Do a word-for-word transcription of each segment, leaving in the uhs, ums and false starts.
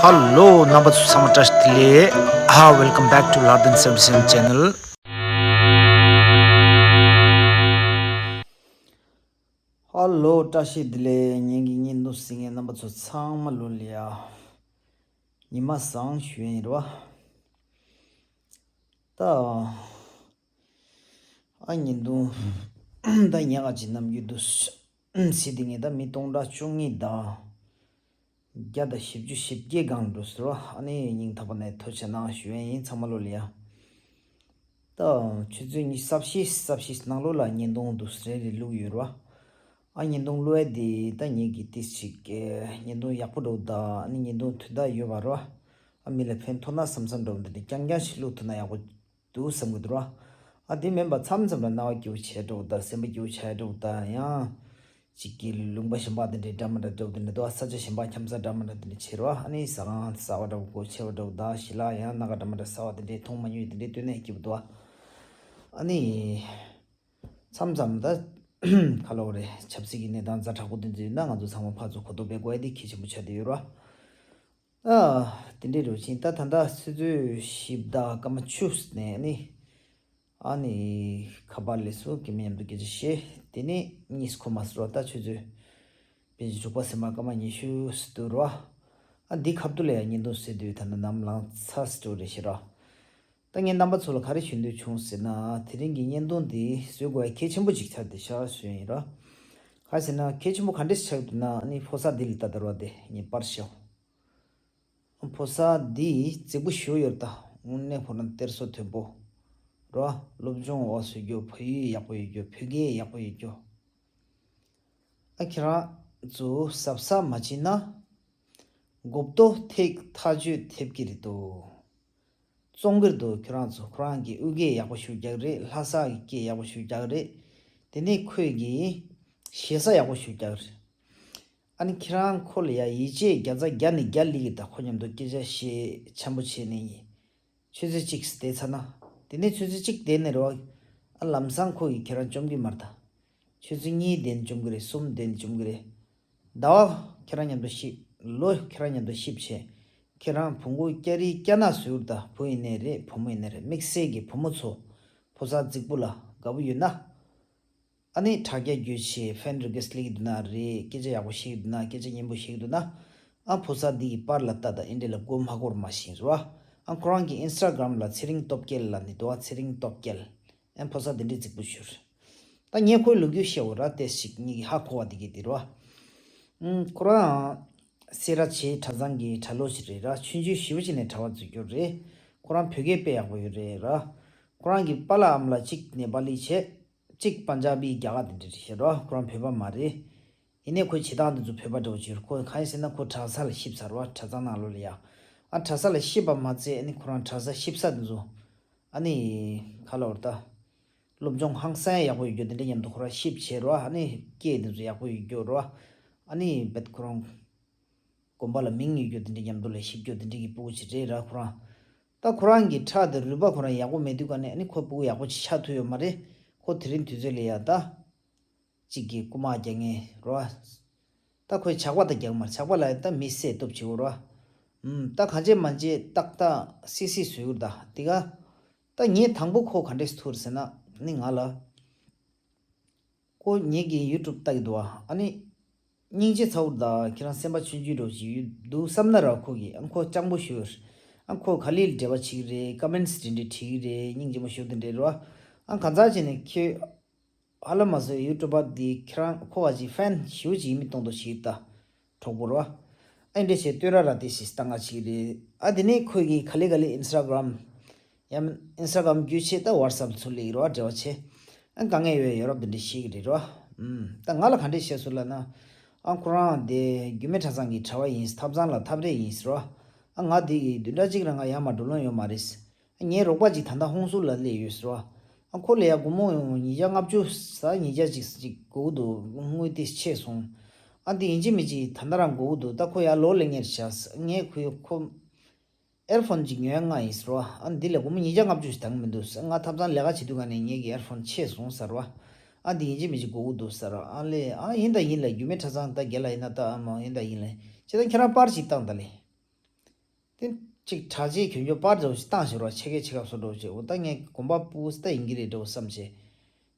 ཧ་ལོ། རྣམ་པ་ཚོ་ཚང་མ་བཀྲ་ཤིས་བདེ་ལེགས། ཧ། Welcome back to Lardin seventy-seven channel. ཧ་ལོ། བཀྲ་ཤིས་བདེ་ལེགས། ངེད་ཀྱི་བརྙན་ཐུང་གཟིགས་མཁན་རྣམ་པ་ཚོ་ཚང་མ་ལོ་ལ་ཡ། ཉི་མ་བཟང་ཞུ་ཡིན་རེད་བ། ད། ཨ་བརྙན་ཐུང་། ད་ཉག་ག་ཅིག་ནམ་རྒྱུན་དུ། སྲིད་དེ་ངས་ད་མི་སྟོང་ཕྲག་བཅུ་གཉིས་དང་། བརྒྱ་དང་བཞི་བཅུ་ཞེ་བརྒྱད་སྒང་འགྲོ་ཟེར་བ། ཨ་ནི་སྙིང་ཐག་པ་ནས་ཐུགས་རྗེ་གནང་ཞུ་ཡས་ཡིན། ཚང་མ་ལོ་ལ་ཡ། ད་ཆུ་ཚོད་གཉིས་གསར་བཞི་གསར་བཞི་ནང་ལོགས་ལ་བརྙན་ཐུང་འདུག་རེ་རེ་བླུགས་ཡོད་ར། ཨ་བརྙན་ཐུང་བླུགས་ཡས་དེ་ད་ངེད་ཀྱི་ཏིས་ཅིག་བརྙན་ཐུང་ཡག་པོ་འགྲོ་ད། ཨ་ནི་བརྙན་ཐུང་དོན་དག་ཡོད་པ་ར། ཨ་མི་ལ་ཕན་ཐོགས་ན་བསམ་བསམ་འགྲོ་འདི་འདྲ་རྐྱང་རྐྱང་ཞིག་བླུགས་ཐུབ་ན་ཡག་པོ་འདུག་བསམ་གི་འདུག་ར། ཨ་དེ་མིན་པ་མཚམས་མཚམས་ལ་སྣང་བ་སྐྱིད་པོ་བྱས་འགྲོ་ད། སེམས་པ་སྐྱིད་པོ་བྱས་འགྲོ་ད། ཡང་གཅིག་གི་ལུང་པ་གཞན་པ་དེ་འདྲའི་འདྲ་མི་འདྲ་འདྲ་བོ་དེ་འདྲ་འདུག་ས་ཆ་གཞན་པ་འཁྱམ་ས་འདྲ་མི་འདྲ་དེ་འདྲ་བྱེད་རོགས། ཨ་ནི་ཟ་ཁང་ཟ་བ་འདྲ་བོ་སྒོ་ཕྱེ་བ་འདྲ་བོ་ད། ཞི་ལ་ཡང་སྣ་ཁ་འདྲ་མི་འདྲ་ཟ་བ་དེ་འདྲའི་མཐོང་མ་མྱོང་དེ་འདྲའི་སྟོན་ནས་སྐྱིད་པོ་འདུག་ཨ་ནི་མཚམས་མཚམས་ད་ཁ་ལོ་རེ་ཆབ་སྲིད་ཀྱི་གནས་སྟངས་ཛ་དྲག་པོ་དེ་ཚོ་ཡིན་ན་ང་ཚོ་ཚང་མ་ཕར་ཚུར་གོ་རྟོགས་སྤེལ་དགོས་ཡ་དེ་གལ་ཆེན་པོ་ཆགས་བསྡད་ཡོད་རོགས། ཨ། དེ་འདྲའི་རུ་ཆེན་ད་ད་ལྟ་ཆུ་ཚོད་བཞི་དང་སྐར་མ་བཅུ་ནས་ནི། ཨ་ནི་ཁ་པར་ལས་སུ་སྐྱེ་མི་མཉམ་དུ་སྐད་ཆ་བཤད། དེ་ནས་གཉིས་སུ་འཁོར་མ་སུ་རོ་ད་ཆུ་ཚོད་དཔེ་ཆ་དྲུག་པ་སེམས་པ་སྐར་མ་ཉི་ཤུ་སུ་དུ་རོ། ཨ་འདི་ཁ་བསྡུ་ལ་ཡང་བརྙན་ཐུང་ཟེར་དུས་ད་ནི་ནམ་ལངས་ཚར་སུ་དུ་རེ་ཞེ་རོ། ད་ངས་རྣམ་པ་ཚོ་ལ་ག་རེ་ཞུ་འདོད་བྱུང་ཟེར་ན། དེ་རིང་གི་བརྙན་ཐུང་འདི་བཟོ་དགོས་ཡ་གལ་ཆེན་པོ་ཅིག་ཆགས་བསྡད་ཤག་ཞུ་ཡིན་ར། ག་རེ་ཟེར་ན་གལ་ཆེན་པོ་ག་འདྲས་ཆགས་འདུག་ན། ཨ་ནི་ཕོ་གསར་འདི་ལ་ལྟ་དར་བ་དེ་ངས་པར་ཤོག་ཕོ་གསར་འདི་རྫིག་པོ་ཞུ་ཡོད་ད། དངོས་གནས་ཁོ་རང་གཏེར་སོ་དོད་པོ་ར། སློབ་སྦྱོང་འོག་སུ་རྒྱོ། ཕ་ཡུལ་ཡག་པོ་ཡོད་རྒྱོ། བོད་སྐད་ཡག་པོ་ཡོད་རྒྱོ། ཨ་ཁྱེད་རང་ཚོ་གཟབ་གཟབ་མ་བྱས་ན། མགོ་བཏོག་ཐེག་ཐག་གཅོད་ཐེབས་ཀྱི་རེད་དོ། བཙོང་གི་རེད་དོ་ཁྱོད་རང་ཚོ། ཁོ་རང་གི་དབུས་སྐད་ཡག་པོ་ཞུ་རྒྱག་རེད། ལྷ་ས་གི་སྐད་ཡག་པོ་ཞུ་རྒྱག་རེད། དེ་ནས་ཁོས་གི་ཞེ་ས་ཡག་པོ་ཞུ་རྒྱག་རེད། ཨ་ནི་ཁྱེད་རང་ཁོ་ལ་ཡ་ཡིད་ཆེས་བརྒྱ་ཆ་བརྒྱ་ནས་བརྒྱ་ལི་གི་ད་ཁོ་མཉམ་དུ་སྐད་ཆ་བཤད་འཆམ་པོ་བྱས་ནས་ཡིན། ཆུ་ཚོད་གཅིག་བསྡད་ཚར་ན། དེ་ནས་ཆུ་ཚོད་གཅིག་བསྡད་ནས་རོ། ཨ་ལམ་སང་ཁོ་གིས་ཁྱེད་རང་བཅོམ་གི་མ་རེད་ད། ཆུ་ཚོད་གཉིས་བསྡད་ནས་བཅོམ་གི་རེད། གསུམ་བསྡད་ནས་བཅོམ་གི་རེད། ཟླ་བ་ཁྱེད་རང་མཉམ་དུ་གཤིབ། ལོ་ཁྱེད་རང་མཉམ་དུ་གཤིབ་བྱས། ཁྱེད་རང་བོང་གུ་སྐྱ་རིལ་སྐྱ་ནག་བཟོས་ད། བུ་ཡིན་ནའི་རེད། བུ་མོ་ཡིན་ནའི་རེད། དམིགས་བསལ་གྱི་བུ་མོ་ཚོ་ཕོ་གསར་རྫིག་པོ་ལ་དགའ་པོ་ཡོད་ན། ཨ་ནི་དྲ་རྒྱ་བརྒྱུད་བྱས་ཧྥན་རི་ཀེ་སི་ལི་གི་འདུག་ན་རེད། སྐད་ཆ་ཡག་པོ་བཤད་ཀྱི་འདུག་ན། སྐད་ཆ་སྙན་པོ་བཤད་ཀྱི་འདུག་ན། ཨ་ཕོ་གསར་འདི་གི་པར་ལ་ལྟ་དང་། ཨེ་འདྲས་ལ་མགོ་མ་འཁོར་མ་ཤེས་རོ། ཨ་ཁོ་རང་གི་ཨིན་སི་ཊ་གྷ་རམ་ལ་ཚེ་རིང་སྟོབས་རྒྱལ་ལབ་ནི་འདུག་ཨ་ཚེ་རིང་སྟོབས་རྒྱལ། ཨ་ཕོ་གསར་འདི་འདྲས་རྫིག་པོ་ཞུ་རེད། ད་ངས་ཁོའི་ལོ་རྒྱུས་བཤད་འོ་ར། ཏེ་ཞིག་ངེད་ཀྱི་ཧ་གོ་བ་འདི་གི་འདི་རོ། ཨུམ། ཁོ་རང་སེ་ར་བྱེས་གྲྭ་ཚང་གི་གྲྭ་ལོ་ཞིག་རེད་ར། ཆུང་ཆུང་ཞེ་པོ་ཅིག་ནས་གྲྭ་པ་འཛུལ་རྒྱུ་རེད། ཁོ་རང་བོད་སྐད་དཔེ་ཡག་པོ་ཡོད་རེད་ར། ཁོ་རང་གི་པཱ་ལགས་ཨ་མ་ལགས་གཅིག་ནེ་པ་ལི་བྱས། གཅིག་པན་ཇ་བི་རྒྱ་གར་དེ་འདྲ་རེད་ཤག་ར། ཁོ་རང་བོད་པ་མ་རེད། ཡིན་ནའི་ཁོའི་བྱེད་སྟངས་དེ་ཚོ་བོད་པ་འདྲ་བོ་ཅིག་རེད། ཁོ་གང་ཡིན་ཟེར་ན་ཁོ་གྲྭ་ས་ལ་གཤིབ་ཚར་བ། གྲྭ་ཚང་ནང་ལོགས་ལ་ཡ། ཨ་གྲྭ་ས་ལ་གཤིབ་པ་མ་ཚད་ཨ་ནི་ཁོ་རང་གྲྭ་ས་གཤིབ་ས་དེ་ཚོ། ཨ་ནི། ག་ལབ་ར་ད། སློབ་སྦྱོང་ཧང་སང་ཡག་པོ་ཡོད་རྒྱུ་དེ་འདྲ་མཉམ་དུ་ཁོ་རང་གཤིབ་བྱས་ར། ཨ་ནི་སྐད་དེ་ཚོ་ཡག་པོ་ཡོད་རྒྱུ་ར། ཨ་ནི་བེད་ཁོ་རང་། དགོན་པ་ལ་མིང་ཡོད་རྒྱུ་དེ་འདྲ་མཉམ་དུ་ལ་གཤིབ་རྒྱུ་དེ་འདྲ་གི་སྤུ་གུ་ཅིག་རེད་ར་ཁོ་རང་། ད་ཁོ་རང་གི་ཁྲག་དེ་རུས་པ་ཁོ་རང་ཡག་པོ་མེད་དུས་ག་ནས་ཨ་ནི་ཁོ་སྤུ་གུ་ཡག་པོ་ཅིག་ཆགས་ཐུབ་ཡོད་མ་རེད། ཁོ་དེ་རིང་དུས་ཚོད་ལ་ཡ་ད། གཅིག་གིས་རྐུ་མ་རྒྱག་མཁན་རོ། ད་ཁོས་ཇག་པ་ད་རྒྱག་མ་རེད། ཇག་པ་ལ་ད་མི་བསད་གཏུབ་བྱེད་འོ་རོ། ཨུམ། ད་གང་བྱེད་མ་བྱེད་ཏག་ཏག་སིག་སིག་བཟོས་ཡོད་རེད་ད། དེ་ག་ད་ངས་དང་པོ་ཁོ་ག་འདྲས་ཐུག་རེད་ཟེར་ན། ཨ་ནི་ང་ལ། ཁོ་ངེད་ཀྱི་ཡུ་ཊུབ་ལྟ་གི་འདུག་ཨ། ཨ་ནི། སྙིང་རྗེ་ཚ་བོ་རེད་ད། ཁྱེད་རང་སེམས་པ་ཆུང་ཆུང་འདྲ་བོ་ཞིག་ཡོད་འདུག་བསམ་ན་ར། ཁོ་གིས་ཨ་ཁོ་སྤྱང་པོ་ཞིག་ཡོད་རེད། ཨ་ཁོ་ག་ལེར་འབྲེལ་བ་བྱེད་ཀྱི་རེད། ཀོ་མེན་ཊི་དེ་འདྲ་བྲིས་ཀྱི་རེད། སྙིང་རྗེ་མོ་ཞིག་དེ་འདྲ་རེད་བ། ཨ་གང་ཟག་ཅིག་ནས་ཁྱོད། ཧ་ལམ་མ་བཟོས་ཡུ་ཊུབ་པ་འདི་ཁྱེད་རང་ཁོ་ག་ཅིག་ཧྥེན་ཞེ་པོ་ཅིག་ཡིན་མིན་མཐོང་འདུག་ཞིག་ད། གྲོགས་པོ་ར། ཨ་འདྲ་བྱས་སྟོད་ར་ར་དེ་ཞིག་ལྟ་ང་ཅིག་རེད། ཨ་དེ་ནས་ཁོས་གི་ག་ལེ་ག་ལེ་ཨིན་སི་ཊ་གྷ་རམ། ཡང་ཨིན་སི་ཊ་གྷ་རམ་བརྒྱུད་བྱས་ད་ཝ་ཊི་སབ་ཚུར་སླེབས་ར། འབྲེལ་བ་བྱས། ཨ་དཀའ་ངལ་ཡོད་ཡོད་རབས་དེ་འདྲ་ཤེས་ཀྱི་རེད་ར། ཨུམ། ད་ང་ལ་ག་འདྲ་བཤད་སོང་ལབ་ན། ཨ་ཁོ་རང་དེ་རྒྱུད་སྨད་གྲྭ་ཚང་གི་གྲྭ་པ་ཡིན། ཐབ་ཚང་ལ་ཐབ་རེས་ཡིན་ཟེར་ར། ཨ་ང་དེ་གི་བདུན་ཕྲག་གཅིག་རིང་ང་ཡར་མར་འགྲོ་ལོང་ཡོད་མ་རེད། ངའི་རོགས་པ་ཅིག་ད་ལྟ་ཧོང་སུར་ལ་སླེབས་ཡོད་ཟེར་བ། ཨ་ཁོ་ལ་ཡ་སྒོར་མོ་ཉིས་བརྒྱ་ལྔ་བཅུ་ཟེར། ཉིས་བརྒྱ་ཅིག་ཅིག་དགོས་ཀྱི་འདུག་དངུལ་དེ་ཆད་སོང་། ཨ་འདི་ཡིན་གཅིག་མིན་གཅིག་ད་ལྟ་རང་དགོས་ཀྱི་འདུག་ད་ཁོ་ཡར་ལོག་སླེབས་མཁན་རེད་ཤག་ངས་ཁོའི་ཁོ་ཨེར་ཕོན་ཅིག་ཉོ་ཡ་མངགས་ཡིན་ཟེར་བ། ཨ་འདི་ལ་སྒོར་མོ་ཉིས་བརྒྱ་ལྔ་བཅུ་ཞིག་འདང་གི་མི་འདུག་ང་ཐབ་ཚང་ལས་ཀ་བྱེད་དུས་ག་ནས་ངེད་ཀྱི་ཨེར་ཕོན་ཆད་སོང་ཟེར་བ། ཨ་འདི་ཡིན་གཅིག་མིན་གཅིག་དགོས་ཀྱི་འདུག་ཟེར་བ། ཨ་ལས། ཨ་ཡིན་ད་ཡིན་ལ། རྒྱུད་སྨད་གྲྭ་ཚང་ད་རྒན་ལགས་ཡིན་ན་ད། ཨ་མ་ཡིན་ད་ཡིན་ལ། བྱས་ཙང་ཁྱེད་རང་པར་ཅིག་བཏང་ད་ལས། དེ་གཅིག་གྲྭ་ཆས་གྱོན་རྒྱུ་པར་འདྲ་བོ་ཞིག་བཏང་ཞོར་བ། ཕྱེད་ཀའི་ཕྱེད་ཀ་བཟོ་འདྲ་བོ་བྱས། འོ་ད་ངས་དགོན་པ་སྤུ་གུ་ད་ཡིན་གྱི་རེད་འདྲ་བོ་བསམ་བྱས།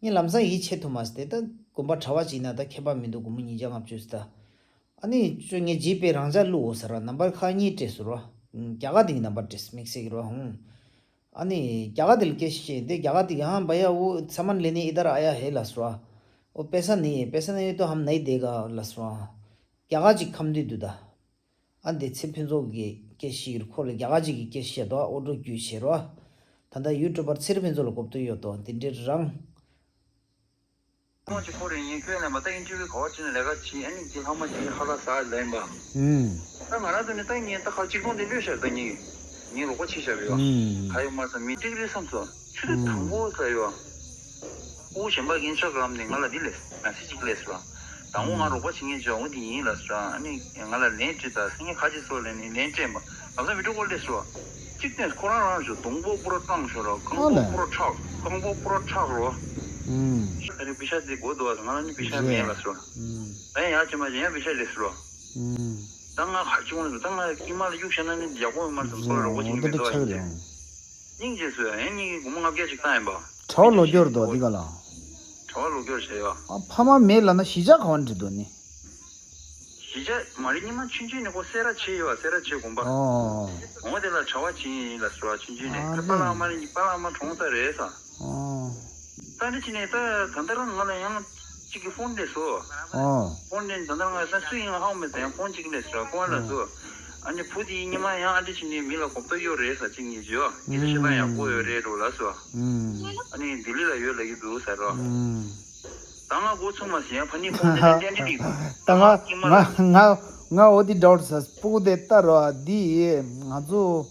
ངས་ལམ་སང་ཡིད་ཆེས་ཐུབ་མ་སོང་། དེ་ད་དགོན་པ་གྲྭ་པ་ཅིག་ཡིན་ན་ད་ཁྱད་པར་མི་འདུག་སྒོར་མོ་ཉིས་བརྒྱ་ལྔ་བཅུ་ཟེར་ད། ཨ་ནི་ཅོ་ངས་ཇི་པེ་རང་འཇགས་བླུག་འོ་ཟེར་བ། ནམ་བར་ཁག་གཉིས་སྤྲད་ཟེར་བ། ཨུམ། རྒྱ་གར་དེ་གི་ནམ་བར་སྤྲད། དམིགས་བསལ་གྱི་རེད་བ། ཧུང་། ཨ་ནི་རྒྱ་གར་དེ་ལ་སྐད་ཆ་བཤད། དེ་རྒྱ་གར་དེ་གི་ཧང་བ་ཡ་འོ་ས་མན་ལེ་ནི་ཨི་དར་ཨ་ཡ་ཧེ་ལ་ཟེར་བ། འོ་པེ་ས་ནི་པེ་ས་ནི་ཏོ་ཧམ་ནའི་དེ་ག་ལ་ཟེར་བ། རྒྱ་གར་ཅིག་ཁམས་འདུས་འདུག་ད། ཨ་འདི་ཚེ་ཕུན་ཚོགས་ཀྱི་སྐད་ཤེས་ཀྱི་ཁོ་ལ་རྒྱ་གར་ཅིག་གི་སྐད་ཤེས་དོ། ཨོ་འགྲོ་རྒྱུ་བྱེད་རོ། ད་ལྟ་ཡུ་ཊུབ་པར་ཚེ་རིང་ཕུན་ཚོགས་ལ་གོ་བསྡུར་ཡོད་དོ། འདི་འདྲའི་རང་། ཁོང་གི་ཁོ་རེ་ཡིན་ཁྱོད་ནས་མ་ད་ཨིན་ཊར་བིའུ་ག་བ་བྱེད་ནས་ལས་ཀ་བྱེད། ཨ་ནི་ཀྱི་ལྷག་མ་དེ་ཧ་ལ་ས་ལེན་པ། ཨུམ། ད་ང་རང་ཚོ་ནི་ད་ངས་ད་ཁ་གཅིག་སྟོང་དེ་ལོས་ཤར་ད་ངས་ངས་རོགས་པ་བྱེད་བཞག་ཡོད། ཨུམ། ག་ཡོད་མ་ས་མི་ཏིག་རེ་བསམ་སོང་། ཆུ་ཚོད་དང་པོ་ས་ཡོད། ཨུ་གཞན་པ་ཨིན་སི་ཊ་གྷ་རམ་ནས་ང་ལ་འདི་ལས་མེ་སེ་ཇི་ཅིག་སླེབས་སོང་། དང་པོ་ང་རོགས་པ་བྱེད་མཁན་ཅིག་འོ་འདི་ཡིན་ལ་སོང་། ཨ་ནི་ང་ལ་ལན་སྤྲད་ད་སེང་གེ་ཁ་ཅིག་སོགས་ལས་ནས་ལན་སྤྲད་མ་ལམ་སང་བི་ཌིའོ་ཀོལ་སླེབས་སོང་། གཅིག་བལྟས་ཁོ་རང་རང་ཞུ་སྡོང་པོ་པུ་ར་བཏང་ཤོར་ར། རྐང་པ་པུ་ར་ཁྲག་རྐང་པ་པུ་ར་ཁྲག་རོ། ཨུམ། ཨ་ནི་པི་ཤ་དེ་དགོས་འདུག་ང་ལ་ནི་པི་ཤ་མེད་ལ་སོང་། ཨུམ། ཨེ་ཡ་ཅི་མ་ཅི་ཡ་པི་ཤ་སླེབས་སོང་། ཨུམ། ད་ང་ཁ་ཅིག་འོང་སོང་། ད་ང་ཨི་མ་ལ་གཡུག་བྱས་ན་ནི་ཡག་པོ་ཡོད་མ་རེད་སོང་། ཁོ་ལ་རོགས་པ་བྱེད་མཁན་མེད་འདུག་ཨ་ནི། སྙིང་རྗེ་སོས། ཨེ་ཉིད་ཀྱི་སྒོར་མོ་ལྔ་བརྒྱ་ཅིག་བཏང་ཡིན་པ། གྲྭ་བ་ལོ་སྐྱོར་འདུག་འདི་ག་ལ། གྲྭ་བ་ལོ་སྐྱོར་བྱས་ཡོད། ཨ་ཕ་མ་མེད་ལབ་ན་གཞིས་ཆགས་ག་བ་འགྲིག་འདུག་ནི། གཞིས་ཆགས་མ་རེད། ཉི་མ་ཆུང་ཆུང་ནས་ཁོ་སེ་ར་བྱས་ཡོད། སེ་ར་བྱས་དགོན་པ། ཨོ། འོ་དེ་ལ་གྲྭ་བ་བྱས་ཡིན་ལ་ཟེར་བ་ཆུང་ཆུང་ནས། ཨ་ད་པཱ་ལགས་ཨ་མ་རེད། པཱ་ལགས་ཨ་མ་གྲོངས་ས་རེད་ས། ཨོ། ད་འདི་ཕྱི་ནས་ད་ད་ལྟ་རང་ང་ལ་ཡང་གཅིག་གི་ཕོན་སླེབས་སོང་། ཨོ། ཕོན་སླེབས། ད་ལྟ་ང་ད་སུ་ཡིན་ཧ་གོ་མེད་ཟེར། ཡང་ཕོན་གཅིག་སླེབས་སོང་། ཁོང་ལ་ཨོ། སོ། ཨ་ནི་བུ་དེ་ཉི་མ་ཡང་ཨ་འདི་ཕྱི་ནས་མི་ལ་གོ་བརྡ་གཡོ་རེད་ས་གཅིག་གཉིས་བརྗོད། ཨ་ངེད་ཚོ་ཤི་ན་ཡག་པོ་ཡོད་རེད་འགྲོ་ལ་སོ། ཨུམ། ཨ་ནི་ལྡི་ལི་ལ་ཡོད་ལབ་ཀྱི་འདུག་ཟེར་རོ། ཨུམ། ད་ང་མགོ་ཚུགས་མ་ཟིན། ཡང་ཕ་ནི་ཁོང་དེ་ལ་བསྟན་འདི་འགྲིག་འདུག་ད་ང་ང་ང་ང་འོ་དེ་འདྲ་བོ་ས་སྤུ་གུ་དེ་ལྟ་རོ། འདི་ང་ཚོ་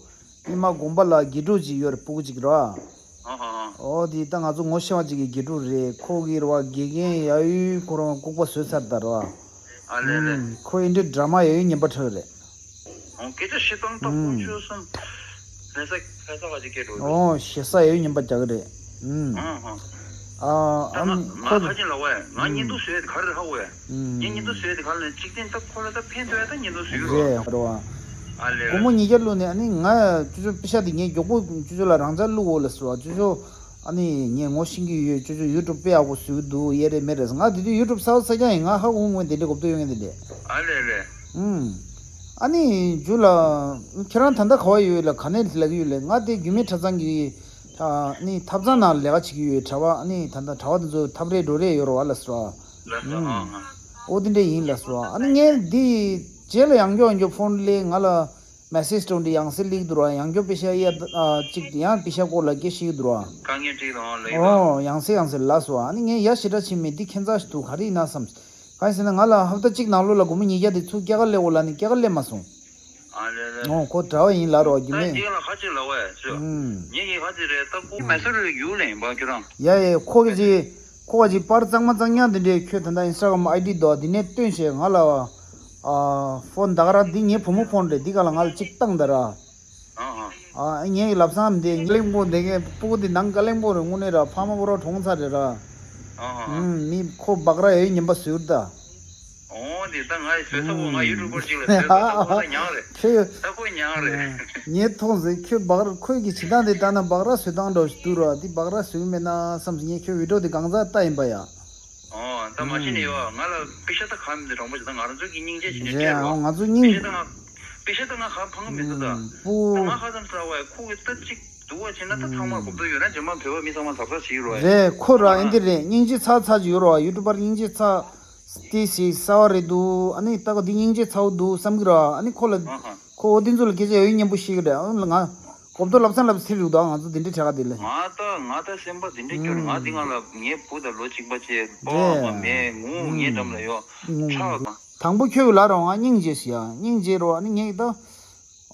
ཉི་མ་དགོན་པ་ལ་དགེ་ཕྲུག་ཅིག་ཡོད་རེད། སྤུ་གུ་ཅིག་རོ། ཨ་ཧ་ཧ། ཨོ་དེ་ད་ང་ཚོ་ངོ་ཤེས་པ་ཅིག་གི་དགེ་ཕྲུག་རེད། ཁོ་གི་རོ་དགེ་རྒན་ཡ་ཡུལ་ཁོ་རང་ལྐུགས་པ་བཟོས་ཚར་ད་རོ། ཨ་ལེ་ལེ། ཨུམ། ཁོ་ཨིན་དྲི་ཌ་ར་མ་ཡ་ཡུལ་ཉན་པ་ཁྲག་རེད། ཨོ་སྐད་ཆ་བཤད་སྟངས་ད་ཨུམ། ཁོང་ཆོས་སམ། ལྷ་ས་ལྷ་ས་ག་ཅིག་སྐད་འགྲོ་རེད། ཨོ་ཞེ་ས་ཡ་ཡུལ་ཉན་པ་རྒྱག་གི་རེད། ཨུམ། ཨ་ཧ། ཨ་ད་ཨ་ང་ནི་ང་ཁོ་ཁ་ཆེན་ལ་བས་ང་ཨུམ། བརྙན་ཐུང་བཟོས་ཡ་དེ་ག་རེ་ཧ་གོ་ཡ། ཨུམ། ངས་བརྙན་ཐུང་བཟོས་ཡ་དེ་ག་ལ་ནས་གཅིག་བརྟེན་ད་ཁོ་ལ་ད་ཕན་ཐོགས་ཡ་ད་བརྙན་ཐུང་བཟོས་རོགས། རེད་རོ། ཨ་ལེ་ལེ། སྒོར་མོ་ཉིས་བརྒྱ་བླུགས་ནས་ཨ་ནི་ང་ཅོ་ཅོ་པེ་ཤ་དེ་ངས་མགྱོགས་པོ་ཅོ་ཅོ་ལ་རང་འཇགས་བླུག་འོ་ལ་ཟེར་བ། ཅོ་ཅོ་ཨ་ནི་ངས་ངོ་ཤེས་ཀྱི་ཡོད། ཅོ་ཅོ་ཡུ་ཊུབ་དཔེ་ཡག་པོ་བཟོས་འདུག་ཡེ་རེད་མེད་རེད། ང་དེ་དུས་ཡུ་ཊུབ་གསར་པ་གསར་རྐྱང་ཡིན། ང་ཧ་གོ་འོང་མཁན་དེ་འདྲས། གོ་བརྡ་གཡོ་མཁན་དེ་འདྲས། ཨ་ལེ་ལེ། ཨུམ། ཨ་ནི་ཇུ་ལ་ཁྱེད་རང་ད་ལྟ་ག་བ་ཡོད་ལ་ག་ནས་ལབ་ཀྱི་ཡོད་ལ། ང་དེ་རྒྱུད་སྨད་གྲྭ་ཚང་གི་ཨ་ནི་ཐབ་ཚང་ནང་ལས་ཀ་བྱེད་ཀྱི་ཡོད། གྲྭ་པ་ཨ་ནི་ད་ལྟ་གྲྭ་པ་དེ་ཚོ་ཐབ་རེས་འགྲོ་རེས་ཡོད་རེད་བ་ལ་ཟེར་བ། ལགས་སོ། ཨུམ། ཨ་ཨ། ཨོ་དེ་འདྲས་ཡིན་ལ་ཟེར་བ། ཨ་ནི་ངས་འདི་རྗེས་ལ་ཡང་མགྱོགས་ཡང་མགྱོགས་ཕོན་སླེབས། ང་ལ་མེ་སེ་ཇི་འགྲོ་འདི་ཡང་སེ་ལིག་འདུག་ར། ཡང་མགྱོགས་པེ་ཤ་ཡ་ཨ་གཅིག་ཡང་པེ་ཤ་སྐོར་ལ་སྐད་ཤེས་འདུག་ར། དཀའ་ངལ་འཕྲད་དང་ལ་ཡོད། ཨོ་ཡང་སེ་ཡང་སེ་ལ་ཟེར་བ། ཨ་ནི་ངས་ཡ་ཞེ་དྲག་ཕྱིན་མེད། འདི་ཁྱད་མཚར་ཞིག་འདུག་ག་རེ་ཡིན་ན་བསམ། གང་ཡིན་ཟེར་ན་ང་ལ་ཧབ་ཏ་གཅིག་ནང་ལོགས་ལ་སྒོར་མོ་ཉིས་བརྒྱ་དེ་ཚུར་སྐྱེལ་ག་སླེབས་འོ་ལབ་ནས་སྐྱེལ་ག་སླེབས་མ་སོང་། ཨ་ལེ་ལེ། ཨོ་ཁོ་གྲྭ་པ་ཡིན་ལབ་རོགས་རྒྱུད་སྨད། ད་ཁྱེད་ལ་ཁ་ཅིག་ལབ་པ་ཡ་ཅོ། ཨུམ། ངེད་ཀྱི་ཁ་ཅིག་རེད། ད་ཁོ་མེ་སོ་རུ་ཡུལ་ལ་ཡིན་པ་ཁྱོད་རང་། ཡ་ཡ་ཁོ་གི་ཅི་ཁོ་ག་ཅི་པར་གཙང་མ་གཙང་རྐྱང་དེ་འདྲས། ཁྱོད་ད་ལྟ་ཨིན་སི་ཊ་གྷ་རམ་ཨའི་ཌི་འདུག་དེ་ནས་སྟོན་བྱས་ང་ལ། ཨ་ཕོན་ད་ག་རང་འདི་ངའི་བུ་མོ་ཕོན་རེད། འདི་ག་ལ་ང་ལ་གཅིག་བཏང་ད་ར། ཨ་ཨ། ཨ་ངའི་ལབ་སང་འདི་གླིང་པོ་འདི་ངའི་སྤུ་གུ་འདི་ནང་ག་གླིང་པོ་རེད། དངོས་གནས་ར་ཕ་མ་པོ་ར་གྲོངས་ཚར་རེད་ར། ཨ་ཨ། ཨུམ། མི་ཁོ་སྦག་ར་ཡོད་ཉན་པ་ཟུར་ད། ཨོ་དེ་ད་ང་ཡི་བཟོས་ས་བོ་ང་ཡུ་ཊུབ་པར་ཅིག་ལ་བཟོས་ས་ད་ཁོ་ད་ཉག་རེད། ཁྱོད་ད་ཁོ་ཉག་རེད། ངས་མཐོང་ཟིན་ཁྱོད་སྦག་ར་ཁོས་ཀྱི་བྱེད་སྟངས་དེ་ལྟ་ན་སྦག་ར་བཟོས་སྟངས་འདྲ་བོ་ཞིག་འདུག་ར། འདི་སྦག་ར་བཟོས་མེད་ན་བསམ་ཟིན། ངས་ཁྱོད་བི་ཌིའོ་དེ་གང་ཟག་ལྟ་ཡིན་པ་ཡ། ཨོ་ད་མ་ཤི་ནས་ཡོ་ང་ལ་པེ་ཤ་ད་ག་མི་འདུག་དྲང་པོ་ཞིག་ད་ང་རང་ཚོ་གི་སྙིང་རྗེ་ཞིག་ནས་རེད། སྤྲད་རོགས། ཨོ་ང་ཚོ་སྙིང་པེ་ཤ་ད་ང་པེ་ཤ་ད་ང་ག་ཕང་གི་མི་འདུག་ད། ཨུམ། སྤུ། ད་ང་ཧ་ཙམ་ཟ་བ་ཡ་ཁོ་གི་ད་གཅིག་འདུག་བ་བྱས་ན་ད་ཚང་མ་གོ་བརྡ་ཡོད་ན་རྗེས་མ་བོད་པ་མི་ཚང་མ་གཟབ་གཟབ་བྱེད་ཀྱི་རོགས་ཡ། རེད། ཁོ་ར་ཨེ་འདི་རེད། སྙིང་རྗེ་ཚ་ཚ་ཅིག་ཡོད་རོགས། ཡུ་ཊུབ་པར་སྙིང་རྗེ་ཚ་དེ་ཞིག་གསར་པ་རེད་འདུག་ཨ་ནི་ད་ག་འདི་སྙིང་རྗེ་ཚ་བོ་འདུག་བསམ་གི་ར། ཨ་ནི་ཁོ་ལ་ཨ་ཧ། ཁོ་འོ་དེ་ཚོ་ལ་སྐད་ཆ་ཡ་ཡུལ་སྙན་པོ་བཤད་གི་རེད། ཨ་ལ་ང་གོ་བརྡ་ལབ་ཚང་ལབ་ཚིག་རེད་འདུག་ང་ཚོ་འདི་འདྲའི་བྱ་ག་འདི་ལ། ང་ད་ང་ད་སེམས་པ་འདི་འདྲའི་སྐྱོ་རེད། ང་འདི་ང་ལ་ངའི་བུ་དང་ལོ་གཅིག་པ་བྱས་པ་རེད། མ་མེད་ངུ་ངའི་འགྲམ་ལ་ཡོད་ཁྲག་དང་། དང་པོ་ཁྱོད་ལ་རོ་ང་སྙིང་རྗེ་ཞིག་ཡ་སྙིང་རྗེ་རོ། ཨ་ནི་ངས་ད།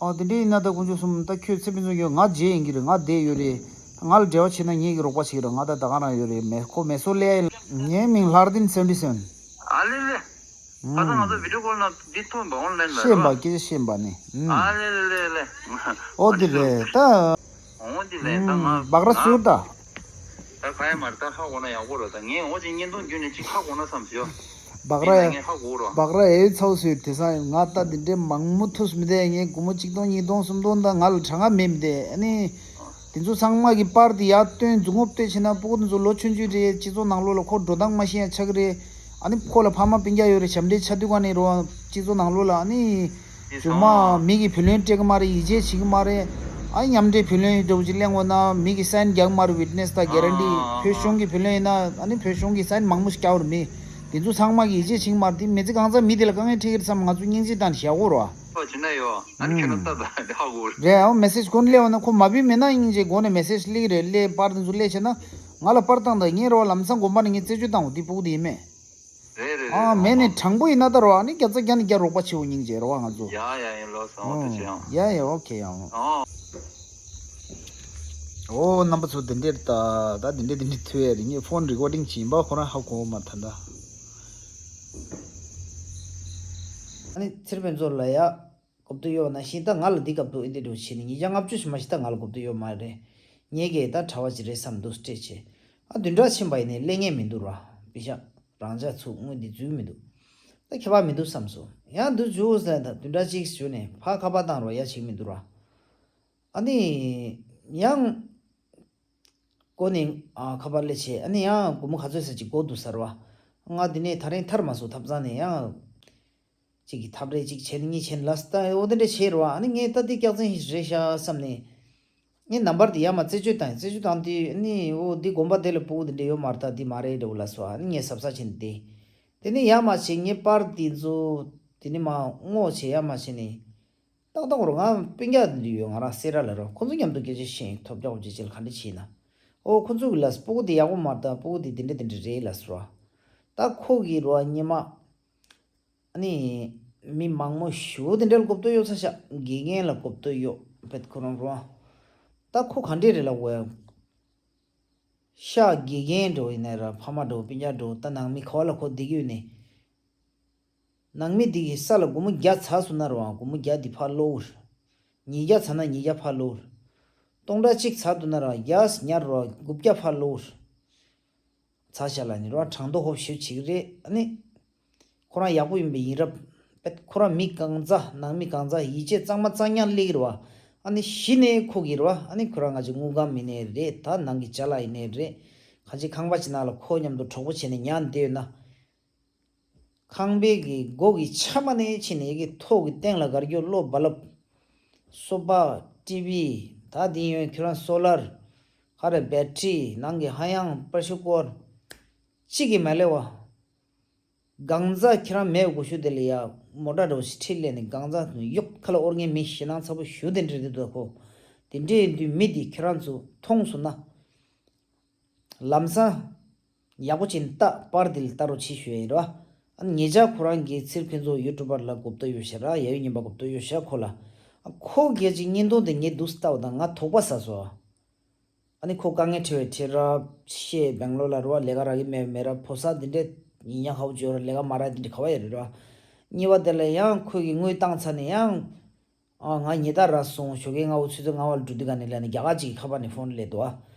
ཨོ་དེ་འདྲའི་ཡིན་ན་ད་དཀོན་མཆོག་གསུམ་ད་ཁྱོད་ཚེ་ཕུན་ཚོགས་ཡོད། ང་རྗེ་ཡིན་གྱི་རེད། ང་བསྡད་ཡོད་རེད། ང་ལ་འབྲེལ་བ་བྱེད་ན་ངེད་ཀྱི་རོགས་པ་བྱེད་ཀྱི་རེད། ང་ད་ད་ག་རང་ཡོད་རེད། མེ་ཁོ་མེ་སོ་ལས་ཡིན། ངའི་མིང་ལྷ་རྡིན་སེ་ཝན་ཊི་སེ་ཝན། ཨ་ལེ་ལེ། ཨ་ད་ང་ཚོ་བི་ཌིའོ་ཀོལ་ནང་འདི་ཐོན་པ་ཨོན་ལན་ལ་ཤེས་པ་རོ། སྐད་ཆ་ཤེས་པ་ནི། ཨ་ལེ་ལེ་ལེ་ལེ། ཨོ་དེ་རེད་ད། ཨོ་དེ་ལེ་ད་ང་སྦག་ར་ཟུར་ད། ད་ག་ཡ་མར་ད་ཧ་གོ་ན་ཡག་པོ་རེད། ད་ངས་ཨོ་ཅིག་བརྙན་ཐུང་བརྒྱུད་ནས་ཅིག་ཧ་གོ་ན་བསམ་ཞིག་ཡོད། སྦག་ར་ཡ། ངས་ཧ་གོ་རོ། སྦག་ར་ཡའི་ཚའོ་སུའི་དེ་སང་ང་ད་དེ་འདྲའི་མང་མོ་ཐུགས་མི་བདེ། ངས་སྒོར་མོ་གཅིག་སྟོང་གཉིས་སྟོང་གསུམ་སྟོང་ད་ང་ལ་གྲངས་ཀ་མེད་མི་བདེ། ཨ་ནི་དེ་ཚོ་ཚང་མ་གི་པར་དེ་ཡར་བཏོན་མཛུབ་མོ་བཏོད་བྱས་ན་སྤུ་གུ་དེ་ཚོ་ལོ་ཆུང་ཆུང་རེད། སྤྱི་ཚོགས་ནང་ལོགས་ལ་ཁོ་འགྲོ་སྟངས་མ་ཤེས་ཡ་ཆགས་ཀྱི་རེད། ཨ་ནི་ཁོ་ལ་ཕ་མ་སྤུན་ཀྱག་ཡོད་རེད། ཞབས་འདྲེན་ཆགས་དུས་ག་ནས་རོ། སྤྱི་ཚོགས་ནང་ལོགས་ལ་ཨ་ནི། ཅུ་མ་མི་གི་བུ་ལོན་སྤྲད་གི་མ་རེད། ཡིད་ཆེས་བྱེད་གི་མ་རེད། ཨ་མཉམ་འབྲེལ་བུ་ལོན་འདྲ་བོ་ཅིག་གླེང་བ་ན་མི་གི་སའིན་རྒྱག་གི་མ་རེད། ཝིཊ་ནེས་དང་གྷེ་རན་ཊི། ཨ། བོད་གཞུང་གི་བུ་ལོན་ཡིན་ན་ཨ་ནི་བོད་གཞུང་གི་སའིན་མང་པོ་ཞིག་རྒྱག་གི་རེད་མི། དེ་ཚོ་ཚང་མ་གི་ཡིད་ཆེས་བྱེད་གི་མ་རེད། དེ་མི་ཚེ་གང་ཚང་མི་དེ་ལ་དཀའ་ངལ་འཕྲད་ཀྱི་རེད་བསམ། ང་ཚོ་སྙིང་རྗེ་དང་བཞག་དགོས་རེད་བ། ཨོ་ཅི་ན་ཡོ། ཨ་ནི་ཁྱོད་རང་ལྟ་ད་ཧ་གོ་རེད། རེད། ཨོ་མེ་སེ་ཇི་ཁོ་ན་སླེབས་ཡོང་ན་ཁོ་མ་བུད་མེད་ན་སྙིང་རྗེ། སྒོ་ནས་མེ་སེ་ཇི་སླེབས་ཀྱི་རེད། སླེབས་པར་དེ་ཚོ་སླེབས་བྱས་ན་ང་ལ་པར་བཏང་དང་། ངས་རེད་བ་ལམ་སང་དགོན་པ་ནས་ངས་རྩད་གཅོད་བཏང་བ་དེ་སྤུ་གུ་དེ་ཡིན་མེད། རེད་རེད་རེད། ཨ་མེད་ནས་དྲང་པོ་ཡིན་ན་ད་རོ། ཨ་ནི་བརྒྱ་ཆ་བརྒྱ་ནས་བརྒྱ་རོགས་པ་བྱེད་འོ་སྙིང་རྗེ་རོ། ང་ཚོ། ཡ་ཡ་ཡིན་ལོ་སོང་དེ་བྱེད་ཡང་། ཡ་ཡ་ཨོ་ཁེ་ཡང་། ཨོ། ཨོ་རྣམ་པ་ཚོ་དེ་འདྲེར་ད་ད་དེ་འདྲེ་དེ་འདྲེ་ཐུ་ཡ་རེད། ངས་ཕོན་རི་ཀོ་ཌིང་བྱིན་པ་ཁོ་རང་ཧ་གོ་མ་ཐ་ད། ཨ་ནི་ཚེ་རིང་ཕུན་ཚོགས་ལ་ཡ། གོ་བསྡུར་ཡོད་ན་ཤིང་ད་ང་ལ་འདི་སྐབས་དུ་ཨེ་འདི་འགྲོ་བྱེད་ནི་ཉིས་བརྒྱ་ལྔ་བཅུ་ཞིག་མ་ཤི་ད་ང་ལ་གོ་བསྡུར་ཡོད་མ་རེད། ངས་གས་ད་གྲྭ་བ་ཅིག་རེད་བསམ་འདུག་སྤྲད་བྱས། ཨ་བདུན་ཕྲག་ཕྱིན་པ་ཡིན་ནའི་ལེན་ངེས་མི་འདུག་ར། པི་ཤ་རང་ཅག་ཚུགས་དངུལ་འདི་འཛུལ་མི་འདུག་ད་ཁྱད་པར་མི་འདུག་བསམ་སོང་། ཡང་འདུག་འཇུག་ཟེར་ད་བདུན་ཕྲག་གཅིག་བཞུགས་ནས་ཕ་ཁ་པར་བཏང་རོགས་ཡ་བྱེད་མི་འདུག་ར། ཨ་ནི་ཡང་། སྒོ་ནས་ཨ་ཁ་པར་སླེབས་བྱས། ཨ་ནི་ཡང་སྒོར་མོ་ག་ཚོད་ཟེར་ཅིག་སྒོ་འདུག་ཟེར་བ། ང་འདི་ནས་ད་རིང་ཐར་མ་སོང་། ཐབ་ཚང་ནས་ཡང་། གཅིག་གིས་ཐབ་རེ་གཅིག་བྱས་ནས་གཉིས་བྱས་ནས་ལབ་སྟངས་འོ་དེ་འདྲ་བྱས་རེད་བ། ཨ་ནི་ངས་ད་འདི་སྐྱག་རྫུན་ཞིག་རེད་ཤག་བསམ་ནས། ངས་ནམ་བར་དེ་ཡར་མར་རྩད་གཅོད་བཏང་། རྩད་གཅོད་བཏང་དུས་ཨ་ནི་འོ་འདི་དགོན་པ་དེ་ལ་སྤུ་གུ་དེ་འདྲ་ཡོད་མ་རེད། ད་འདི་མ་རེད་འདྲ་བོ་ལབ་སོང་། ཨ་ནི་ངས་གཟབ་གཟབ་བྱས་ནས་བསྡད། དེ་ནས་ཡར་མར་བྱས་ངས་པར་འདི་ཚོ་དེ་ནས་མར་སྔོག་བྱས་ཡར་མར་བྱས་ནས། ཏག་ཏག་རོ། ང་སྤུན་ཀྱག་འདི་ཡོད་ང་རང་སེ་ར་ལ་རོ། ཁོ་ཚོ་མཉམ་དུ་སྐད་ཆ་བཤད་ཐོབ་རྒྱག་བྱེད་ཅེས་ག་འདྲ་བྱེད་ན། ཨོ་ཁོ་ཚོ་གི་ལ་སྤུ་གུ་དེ་ཡག་པོ་མ་རེད། ད་སྤུ་གུ་དེ་དེ་འདྲ་དེ་འདྲ་རེད་ལ་སོ། ད་ཁོ་གི་རོ་ཉི་མ། ཨ་ནི་མི་མང་མོ་ཞུ་དེ་འདྲ་ལ་གོ་བསྡུར་ཡོད་ས་ཤག་དགེ་རྒན་ལ་གོ་བསྡུར་ཡོད་པད་ཁོ་རང་རོ། ད་ཁོ་ག་འདྲ་རེད་ལ་འོ། ཤག་དགེ་རྒན་འགྲོ་ཡིན་ན་ར་ཕ་མ་འགྲོ་སྤུན་ཀྱག་འགྲོ་ད་ནང་མི་ག་བ་ལ་ཁོ་བསྡད་ཀྱི་ཡོད་ནི། ནང་མི་འདི་གི་ས་ལ་སྒོར་མོ་བརྒྱ་ཚར་སོང་ན་རུང་སྒོར་མོ་བརྒྱ་འདི་ཕར་སློག་ཉིས་བརྒྱ་ཚར་ན་ཉིས་བརྒྱ་ཕར་སློག་སྟོང་ཕྲག་གཅིག་ཚར་འདུག་ན་རུང་བརྒྱ་ཉར་རུང་དགུ་བརྒྱ་ཕར་སློག་ཚར་ཤག་ལ་ནི་རུང་གྲངས་ཐོ་ཧོབ་ཞིབ་བྱེད་ཀྱི་རེད། ཨ་ནི་ཁོ་རང་ཡག་པོ་ཡིན་པ་ཡིན་རབས། པད་ཁོ་རང་མི་གང་ཚ་ནང་མི་གང་ཚ་ཡིད་ཆེས་གཙང་མ་གཙང་རྐྱང་སླེབས་ཀྱི་རེད་བ། ཨ་ནི་གཞི་ནས་ཁོ་གི་རེད་བ། ཨ་ནི་ཁོ་རང་ང་ཅིག་དངུལ་ཁང་མི་སྣ་རེད། ད་ནང་གི་ཅ་ལག་ཡིན་ནའི་རེད། གང་ཅི་ཁང་པ་ཅིག་ནང་ལ་ཁོ་མཉམ་དུ་གྲོགས་པོ་བྱས་ནས་ཉར་བསྡད་ཡོད་ན། ཁང་པའི་གི་སྒོ་གི་ཆ་མ་ནས་ཕྱིན་ནས་ཡ་གི་ཐོག་གི་སྟེང་ལ་གར་རྒྱུ་གློག་བ་ལབ། སོ་ཕ། ཊི་ཝི། ད་འདི་ཡོད་ཁྱོད་རང་སོ་ལར། ག་རེ་བེ་ཊི་རི་ནང་གི་ཧ་ཡང་པར་ཤུ་ཀོར། གཅིག་གིས་མ་ལས་བ། གང་ཟག་ཁྱེད་རང་མེད་དགོས་ཞུ་དེ་ལ་ཡ་མོ་ཊ་འདྲ་བོ་ཞིག་ཁྲིད་ལས་ནས་གང་ཟག་ཡོག་ཁ་ལ་ཨོར་ངའི་མི་ཞེ་སྣང་ཚ་པོ་ཞུ་དེ་འདྲ་རེད་འདུག་ཁོ། དེ་འདྲ་ཡིན་དུས་མི་འདི་ཁྱེད་རང་ཚོ་མཐོང་སོང་ན། ལམ་སང་ཡག་པོ་ཅིག་ལྟ་པར་འདི་ལ་ལྟ་རོགས་བྱེད་ཞུ་ཡ་ཡིན་རོ། ཨ་ནི་ཉེ་ཆར་ཁོ་རང་གིས་ཚེ་རིང་ཕུན་ཚོགས་ཡུ་ཊུབ་པར་ལ་གོ་བསྡུར་ཡོད་ཤག་ར། ཡ་ཡོ་ཉིན་པ་གོ་བསྡུར་ཡོད་ཤག་ཁོ་ལ། ཨ་ཁོ་སྐད་ཅིག་བརྙན་ཐུང་དེ་ངས་འདུག་ལྟ་བ་དང་ང་དོགས་པ་ཟ་སོང་། ཨ་ནི་ཁོ་དཀའ་ངལ་འཕྲད་པའི་ཁྲལ་ར་བཤད། སྦེང་ལོར་ལ་རུ་བ་ལས་ཀ་རག་གི་མེད་མེད་ར། ཕོ་གསར་འདི་འདྲས་ཡིན་ཡང་ཧ་བོ་བྱོས་ར་ལས་ཀ་མ་རག་འདི་འདྲས་ག་བ་ཡོད་རེད་ར། གཉིས་པ་དེ་ལ་ཡང་ཁོས་ཀྱི་དངུལ་བཏང་ཚར་ནས་ཡང་། ཨ་ང་ཉེ་ད་ར་སོང་ཞོགས་ཀས་སྔ་བོ་ཆུ་ཚོད་ལྔ་བ་ལ་འགྲོ་དུས་ག་ནས་ལ་ནི་རྒྱ་གར་ཅིག་གི་ཁ་པར་ནས་ཕོན་སླེབས་འདུག་ཨ་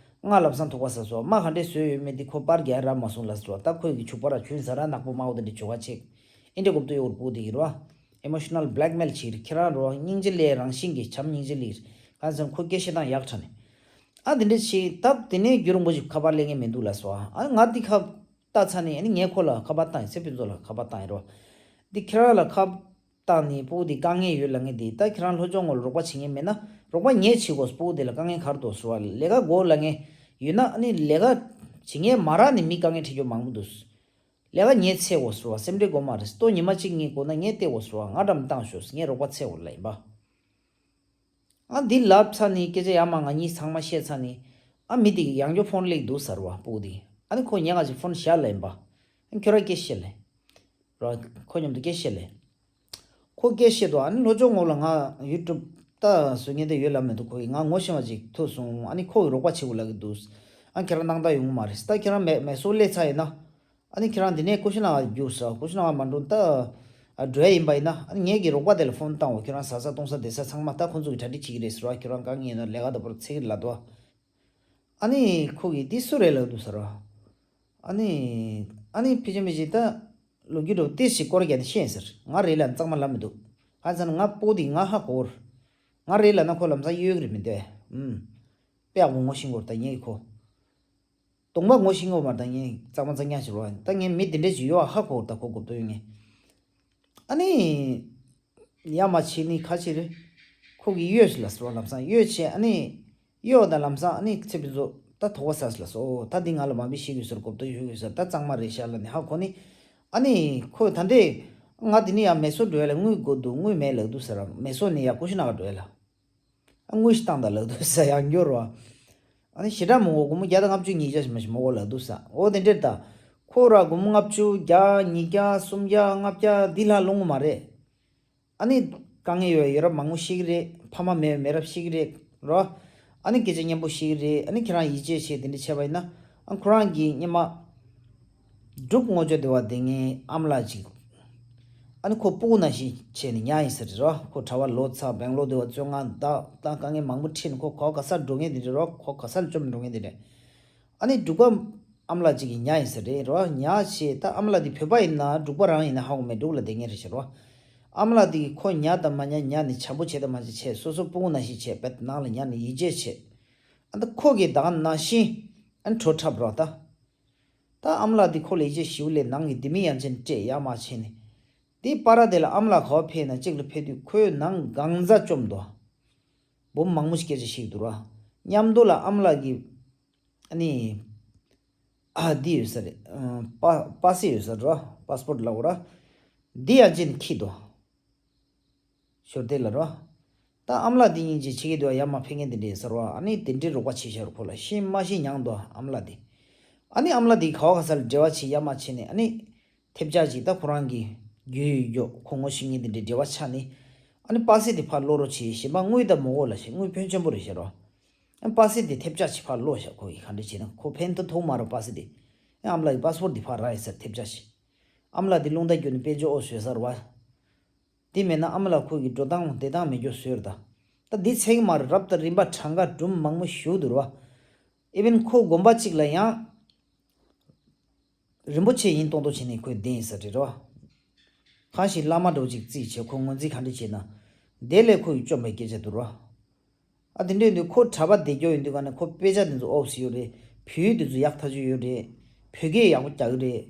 ང་ལབ་སང་དོགས་པ་ཟ་སོང་། མ་ག་འདྲས་བཟོས་ཡོད་མེད་འདི་ཁོ་པར་རྒྱག་རག་མ་སོང་ལབ་སོང་། ད་ཁོས་ཀྱི་ཕྱུག་པ་ར་ཁྱོད་ཟ་ར་ནག་པོ་དམར་བོ་དེ་འདྲས་བྱོས་ཁ་ཆེ། ཨིན་འདྲས་གོ་བསྡུར་ཡོད་རེད་པོ་དེ་གི་རོ། ཨེ་མོ་ཤི་ནལ་བྷི་ལེག་མེལ་བྱེད་ཀྱི་རེད། ཁྱེད་རང་རོ་སྙིང་རྗེ་ལས་རང་བཞིན་གྱི་བྱམས་སྙིང་རྗེ་ལས། གང་ཟེར་ཁོ་སྐད་བཤད་སྟངས་ཡག་དྲགས་ནས། ཨ་དེ་འདྲ་བྱས་སྟབས་དེ་ནས་རྒྱུན་རིང་པོ་ཞིག་ཁ་པར་སླེབས་མཁན་མི་འདུག་ལབ་སོང་། ཨ་ང་འདི་ཁ་བལྟས་ཚར་ནས་ཨ་ནི་ངས་ཁོ་ལ་ཁ་པར་བཏང་ཡིན། ཚེ་ཕུན་ཚོགས་ལ་ཁ་པར་བཏང་ཡིན་རོ། འདི་ཁྱེད་རང་ལ་ཁ་བཏང་ནས་སྤུ་གུ་འདི་དཀའ་ངལ་ཡོད་ལབ་མཁན་འདི་ད་ཁྱེད་རང་ལྷོ་ཕྱོགས་ངོས་ལ་རོགས་པ་བྱེད་མཁན་མེད་ན་རོགས་པ་ངས་བྱེད་དགོས། སྤུ་གུ་འདི་ལ་དཀའ་ངལ་ག་རེ་འདུག་ཟེར་བ་ལས་ཀ་དགོས་ལབ་མཁན་ཡོད་ན་ཨ་ནི་ལས་ཀ་བྱེད་མཁན་མ་རག་ནས་མི་དཀའ་ངལ་འཕྲད་རྒྱུ་མང་པོ་འདུག་ལས་ཀ་ངས་འཚོལ་དགོས་ཟེར་བ་སེམས་ཁྲལ་དགོས་མ་རེད། ལྟོ་ཉི་མ་གཅིག་གཉིས་དགོས་ན་ངས་སྟེར་དགོས་ཟེར་བ་ང་འགྲམ་བཏང་ཤོག་ངས་རོགས་པ་འཚོལ་དགོས་ལབ་ཡིན་པ། ཨ་འདི་ལབ་ཚར་ནས་སྐད་ཆ་ཡར་མར་ང་གཉིས་ཚང་མ་བཤད་ཚར་ནས། ཨ་མི་དེ་གིས་ཡང་བསྐྱར་ཕོན་སླེབས་འདུག་ཟེར་བ་སྤུ་གུ་དེ། ཨ་ནི་ཁོ་ཉལ་ཁ་ཅིག་ཕོན་བཞག་ལབ་ཡིན་པ། ཨ་ཁྱོད་རང་སྐད་བཤད་ལབ། ར་ཁོ་མཉམ་དུ་སྐད་བཤད་ལབ། ཁོ་སྐད་བཤད་དོ། ཨ་ནི་ལྷོ་ཕྱོགས་ངོས་ལ་ང་ཡུ་ཊུབ་ལྟ་བཟོ་མཁན་དེ་ཡོད་ལབ་མི་འདུག་ཁོ་གིས་ང་ངོ་ཤེས་པ་ཅིག་ཐུག་སོང་། ཨ་ནི་ཁོ་གིས་རོགས་པ་བྱེད་དགོས་ལབ་ཀྱི་འདུག་ཨ་ཁྱེད་རང་སྣང་དག་ཡོང་གི་མ་རེད། ད་ཁྱེད་རང་མེ་མེ་སོར་སླེབས་ཚར་ཡིན་ན། ཨ་ནི་ཁྱེད་རང་འདི་ནས་ཀུ་ཤི་ན་གར་རྒྱུགས་ཟེར། ཀུ་ཤི་ན་གར་མ་འགྲོ་ད། ཨ་འགྲོ་ཡ་ཡིན་པ་ཡིན་ན་ཨ་ནི་ངེད་ཀྱི་རོགས་པ་དེ་ལ་ཕོན་བཏང་འོ། ཁྱེད་རང་ཟ་ས་བཏུང་ས་བསྡད་ས་ཚང་མ་ད་ཁོང་ཚོ་གིས་གྲ་སྒྲིག་བྱེད་ཀྱི་རེད་ཟེར་བ། ཁྱེད་རང་དཀའ་ངལ་ཡོད་ན་ལས་ཀ་དང་པོར་འཚོལ་གྱི་རེད་ལབ་འདུག་ཨ་ནི་ཁོ་གིས་འདི་སུ་རེད་ལབ་འདུག་ཟེར་བ། ཨ་ནི་ཨ་ནི་ཕི་ཅི་མི་ཅི་ད། ལོ་རྒྱུས་འདྲ་བོ་ཏོག་ཙམ་སྐོར་རྒྱག་ནས་བཤད་ཟེར། ང་རེད་ལབ་ན་གཙང་མ་ལབ་མི་འདུག་གང་ཟེར་ན་ང་སྤོ་དེ་ང་ཧ་གོ་ར། ང་རེད་ལབ་ན་ཁོ་ལམ་སང་གཡོལ་གི་རེད་མི་འདུག་ཨུམ། དཔེ་ཡག་པོ་ངོ་ཤེས་གོ་ར་ད་ངས་ཁོ། གདོང་པ་ངོ་ཤེས་གོ་མ་རེད་ད་ངས་གཙང་མ་གཙང་རྐྱང་ཞིག་རེད་བ། ད་ངས་མི་དེ་འདྲས་ཞིག་ཡོད་ཨ་ཧ་གོ་ར་ད་ཁོ་གོ་བསྡད་ཡོད་ངས། ཨ་ནི། ཡ་མ་བྱས་ནི་ཁ་ཆེ་རེད། ཁོ་གིས་གཡོལ་ལབ་སོང་ལམ་སང་གཡོལ་བྱས་ཨ་ནི། གཡོལ་དང་ལམ་སང་ཨ་ནི་ཚེ་ཕུན་ཚོགས་ད་དོགས་པ་ཟ་ལབ་སོང་། ད་འདི་ང་ལ་མ་འབི་ཤེས་དགོས་ཟེར་གོ་བསྡད་ཡོད་ཟེར། ད་གཙང་མ་རེད་ཤག་ལབ་ནས་ཧ་གོ་ནི། ཨ་ནི་ཁོས་ད་ལྟའི་ང་དེ་ནས་ཡར་མེ་སོར་འགྲོ་ཡ་ལ་དངུལ་དགོས་འདུག་དངུལ་མེད་ལབ་འདུག་ཟེར་ར། མེ་སོར་ནས་ཡར་ཀུ་ཤི་ན་གར་འགྲོ་ཡ་ལ། ཨ་དངུལ་ཞིག་བཏང་དང་ལབ་འདུག་ཟེར་ཡང་འགྱུར་བ། ཨ་ནི་ཞེ་དྲག་མང་པོ་སྒོར་མོ་བརྒྱ་དང་ལྔ་བཅུ་ཉིས་བརྒྱ་ཞིག་མ་ཞིག་མང་པོ་ལབ་འདུག་ཟེར། འོ་དེ་འདྲས་ད། ཁོ་ར་སྒོར་མོ་ལྔ་བཅུ་བརྒྱ་ཉིས་བརྒྱ་སུམ་བརྒྱ་ལྔ་བརྒྱ་འདི་ལྷག་སློང་གི་མ་རེད། ཨ་ནི་དཀའ་ངལ་ཡོད་ཡོད་རབས་མང་པོ་ཤེས་ཀྱི་རེད། ཕ་མ་མེད་མེད་རབས་ཤེས་ཀྱི་རེད་རོ། ཨ་ནི་སྐད་ཆ་སྙན་པོ་ཤེས་ཀྱི་རེད། ཨ་ནི་ཁྱེད་རང་ཡིད་ཆེས་བྱས་དེ་འདྲ་བྱས་པ་ཡིན་ན། ཨ་ཁོ་རང་གིས་སྔོན་མ། འབྲུག་ངོ་ཅོག་སྡེ་བ་དེ་ངའི་ཨ་མ་ལགས་ཅིག་ཨ་ནི་ཁོ་སྤུ་གུ་ནང་བཞིན་བྱས་ནས་ཉར་ཡིན་ཟེར་རེད་རོ། ཁོ་གྲྭ་པ་ལོག་ཚར་བེང་ལོར་སྡེ་བ་བཙོན་ཁང་བདག་ད་དཀའ་ངལ་མང་པོ་འཕྲད་ནས་ཁོ་ག་བ་ག་སར་འགྲོ་མཁན་དེ་འདྲ་རོ། ཁོ་ག་སར་བཅོམ་འགྲོ་མཁན་དེ་འདྲ། ཨ་ནི་འབྲུག་པ་ཨ་མ་ལགས་ཅིག་གིས་ཉར་ཡིན་ཟེར་རེད་རོ། ཉར་བྱས་ད་ཨ་མ་ལགས་དེ་བོད་པ་ཡིན་ན་འབྲུག་པ་རང་ཡིན་ན་ཧ་གོ་མེད། འབྲུག་ལ་བསྡད་མཁན་རེད་ཟེར་རོ། ཨ་མ་ལགས་དེ་གིས་ཁོ་ཉར་དང་མ་ཉར་ཉར་ནས་བྱམས་པོ་བྱས་དང་མ་བྱས་བྱས་སོ་སོ་སྤུ་གུ་ནང་བཞིན་བྱས་པས་ནང་ལ་ཉར་ནས་ཡིད་ཆེས་བྱས། ཨ་ད་ཁོ་གིས་ད་ག་ནང་བཞིན་ཨ་ནི་བྲོ་འཁྲབ་རོ་ད། ད་ཨ་མ་ལགས་འདི་ཁོ་ལ་ཡིད་ཆེས་ཞེ་པོ་སླེབས། ནང་གི་ལྡེ་མིག་ཡང་ཅིན་སྤྲད་ཡ་མ་བྱས་ནས། དེའི་བར་དེ་ལ་ཨ་མ་ལགས་ག་པར་ཕེབས་ན་གཅིག་ལ་ཕེབས་དུས་ཁོའི་ནང་གང་ཟག་བཅོམ་འདུག་འབུམ་མང་པོ་ཞིག་སྐད་ཆ་བཤད་འདུག་ར། མཉམ་དུ་ལ་ཨ་མ་ལགས་ཀྱི་ཨ་ནི་ཨ་འདི་ཡོད་ས་རེད། པ་པ་སེ་ཡོད་ས་རེད་ར། པ་སི་པོར་ལབ་དགོས་ར། འདི་ཡང་ཅིན་འཁྱེར་འདུག་ཞོར་དེ་ལ་རོ། ད་ཨ་མ་ལགས་འདི་སྙིང་རྗེ་ཆེ་གི་འདུག་ཡ་མ་ཕེབས་མཁན་དེ་འདྲས་ཟེར་བ། ཨ་ནི་དེ་འདྲའི་རོགས་པ་བྱས་ཤར་ཁོ་ལ་ཤེས་མ་ཤེས་མྱངས་འདུག་ཨ་མ་ལགས་འདི། ཨ་ནི་ཨ་མ་ལགས་འདི་ག་བ་ག་ས་ལ་འབྲེལ་བ་བྱེད་ཡ་མ་བྱེད་ནས་ཨ་ནི། ཐེབས་ཆག་ཅིག་ད་ཁོ་རང་གི་རྒྱུས་ཡོད་རྒྱུ་ཁོ་ངོ་ཤེས་མཁན་དེ་འདྲའི་འབྲེལ་བ་ཆགས་ནས། ཨ་ནི་པ་སེ་དེ་ཕར་སློག་རོགས་བྱེད་གཞན་པ་དངུལ་ད་མི་དགོས་ལབ་བྱས་དངུལ་ཕོན་ཆེན་པོ་རེད་ཤར་བ། ཨ་ནི་པ་སེ་དེ་ཐེབས་ཆག་ཅིག་ཕར་སློག་ཤར་ཁོ་གིས་ག་འདྲས་བྱས་ན་ཁོ་ཕན་ཐོགས་ཐོགས་མ་རེད་པ་སེ་དེ། ཨ་ཨ་མ་ལགས་ཀྱི་པ་སི་པོར་དེ་ཕར་རག་ཡིན་ཟེར་ཐེབས་ཆག་ཅིག་ཨ་མ་ལགས་དེ་རླུང་རྟ་བརྒྱུགས་ནས་དཔལ་འབྱོར་འོག་བཟོས་ཚར་བ། དེ་མེད་ན་ཨ་མ་ལགས་ཁོ་གི་འགྲོ་སྟངས་བསྡད་སྟངས་མེད་རྒྱུ་བཟོས་རེད་ད། ད་འདི་ཚད་ཀྱི་མ་རེད། རབ་དང་རིམ་པ་གྲངས་ཀ་སྒྲུང་མང་པོ་ཞིག་འདུག་ར། ཨི་ཝན་ཁོ་དགོན་པ་གཅིག་ལ་ཡང་། རིན་པོ་ཆེ་ཡིན་མདོག་མདོག་བྱས་ནས་ཁོས་བསྡད་ཡིན་ས་རེད་ར། གང་ཞིག་བླ་མ་འདྲ་བོ་ཅིག་རྩིས་བྱས་ཁོ་ངོས་འཛིན་ག་འདྲ་བྱས་ན། དེ་ལས་ཁོ་ཡིས་བཅོམ་པའི་སྐད་ཆ་འདུག་ར། ཨ་དེ་འདྲ་ཡིན་དུས་ཁོ་གྲྭ་པ་བསྡད་རྒྱུ་ཡིན་དུས་ག་ནས་ཁོ་དཔེ་ཆ་དེ་ཚོ་ཨོབ་སི་ཡོད་རེད། བོད་ཡིག་དེ་ཚོ་ཡག་ཐག་ཆོད་ཡོད་རེད། བོད་སྐད་ཡག་པོ་རྒྱག་གི་རེད།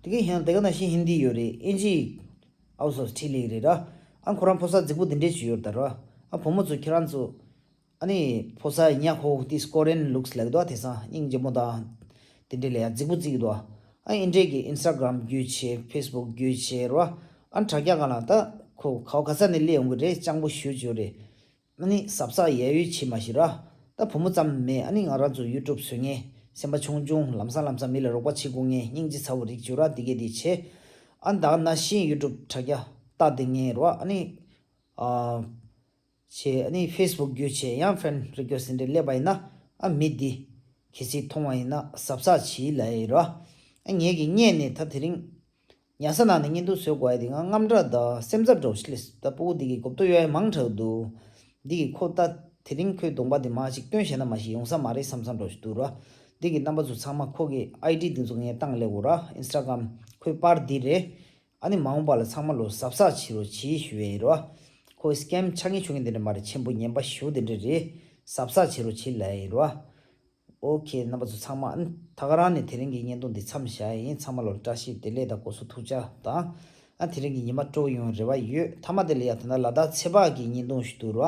དེ་ག་ཧན་དེ་ག་ནང་བཞིན་ཧིན་དི་ཡོད་རེད། ཨིན་ཇི་ཨོབ་སི་ཁྲིད་ལེ་གི་རེད་ར། ཨ་ཁོ་རང་ཕོ་གསར་རྫིག་པོ་དེ་འདྲས་ཅིག་ཡོད་རེད་ད་ར། ཨ་བུ་མོ་ཚོ་ཁྱེད་རང་ཚོ། ཨ་ནི་ཕོ་གསར་ཉ་ཁོ་དེ་སྐོ་རེན་ལུགས་ལབ་འདུག་དེང་སང་སྙིང་རྗེ་མོ་དང་། དེ་འདྲས་ལ་ཡང་རྫིག་པོ་རྫིག་འདུག་ཨ་ཨིན་འདྲས་ཀྱི་ཨིན་སི་ཊ་གྷ་རམ་བརྒྱུད་བྱས་ཕེ་སི་བུག་བརྒྱུད་བྱས་ར། ཨ་ནི་དྲ་རྒྱ་སྒང་ལ་ད་ཁོ་ག་བ་ག་ས་ནས་སླེབས་ཡོང་གི་རེད། སྤྱང་པོ་ཞེ་པོ་ཅིག་ཡོད་རེད། ཨ་ནི་གཟབ་གཟབ་ཡ་ཡོད་བྱེད་མ་ཤེས་ར། ད་བུ་མོ་ཙམ་མེད། ཨ་ནི་ང་རང་ཚོ་ཡུ་ཊུབ་བཟོ་མཁན། སེམས་པ་ཆུང་ཆུང་ལམ་སང་ལམ་སང་མི་ལ་རོགས་པ་བྱེད་དགོས་མཁན་སྙིང་རྗེ་ཚ་བོ་རིགས་ཅིག་ཡོད་ར། དེ་གས་དེ་བྱས། ཨ་ནི་ད་ག་ནང་བཞིན་ཡུ་ཊུབ་དྲ་རྒྱ་ལྟ་བསྡད་མཁན་ར། ཨ་ནི། ཨ། བྱས་ཨ་ནི་ཕེ་སི་བུག་བརྒྱུད་བྱས་ཡང་ཕེན་རི་ཀུ་ཨེ་སི་ཊི་དེ་འདྲ་སླེབས་པ་ཡིན་ན། ཨ་མི་འདི་གལ་སྲིད་མཐོང་བ་ཡིན་ན་གཟབ་གཟབ་བྱེད་ལབ་ཡ་ཡིན་ར། ཨ་ངས་ཀྱིས་བརྙས་ནས་ད་དེ་རིང་ཉལ་ས་ནང་ནས་བརྙན་ཐུང་བཟོ་དགོས་ཡ་དེ་ང་དངངས་སྐྲག་དང་སེམས་འཚབ་འདྲ་བོ་ཞིག་སླེབས་སོང་། ད་སྤུ་གུ་འདི་གི་གོ་བརྡ་གཡོ་ཡ་མང་དྲགས་འདུག་འདི་གི་ཁོ་ད་དེ་རིང་ཁོའི་གདོང་པ་འདི་མར་ཅིག་སྟོན་བྱས་ན་མ་གཞི་ཡོང་ས་མ་རེད་བསམ་བསམ་འདྲ་བོ་ཞིག་འདུག་ར། འདི་གི་རྣམ་པ་ཚོ་ཚང་མ་ཁོ་གི་ཨའི་ཌི་འདི་ཚོ་ངས་བཏང་སླེབས་དགོས་ར། ཨིན་སི་ཊ་གྷ་རམ་ཁོའི་པར་འདི་རེད། ཨ་ནི་མ་འོངས་པ་ལ་ཚང་མ་ལོ་གཟབ་གཟབ་བྱེད་རོགས་བྱེད་ཞུ་ཡ་ཡིན་རོ། ཁོ་སི་ཀེམ་ཆགས་ངེས་ཆོག་ངེས་དེ་འདྲ་མ་རེད། ཆེན་པོ་ངན་པ་ཞེ་པོ་དེ་འདྲ་རེད། གཟབ་གཟབ་བྱེད་རོགས་བྱེད་ལབ་ཡ་ཡིན་རོ། ཨོ་ཁེ། རྣམ་པ་ཚོ་ཚང་མ་ཨ་ནི་ད་ག་རང་ནས་དེ་རིང་གི་བརྙན་ཐུང་འདི་མཚམས་བཞག་ཡ་ཡིན། ཚང་མ་ལོ་བཀྲ་ཤིས་བདེ་ལེགས་དང་སྐུ་གཟུགས་ཐུགས་ཅག་དང་། ཨ་དེ་རིང་གི་ཉི་མ་སྤྲོ་ཡོང་རེ་བ་ཡོད། མཐའ་མ་དེ་ལ་ཡ་ད་ལྟ་ལ་དྭགས་ཚེ་དཔག་གི་བརྙན་ཐུང་ཞིག་འདུག་རོ།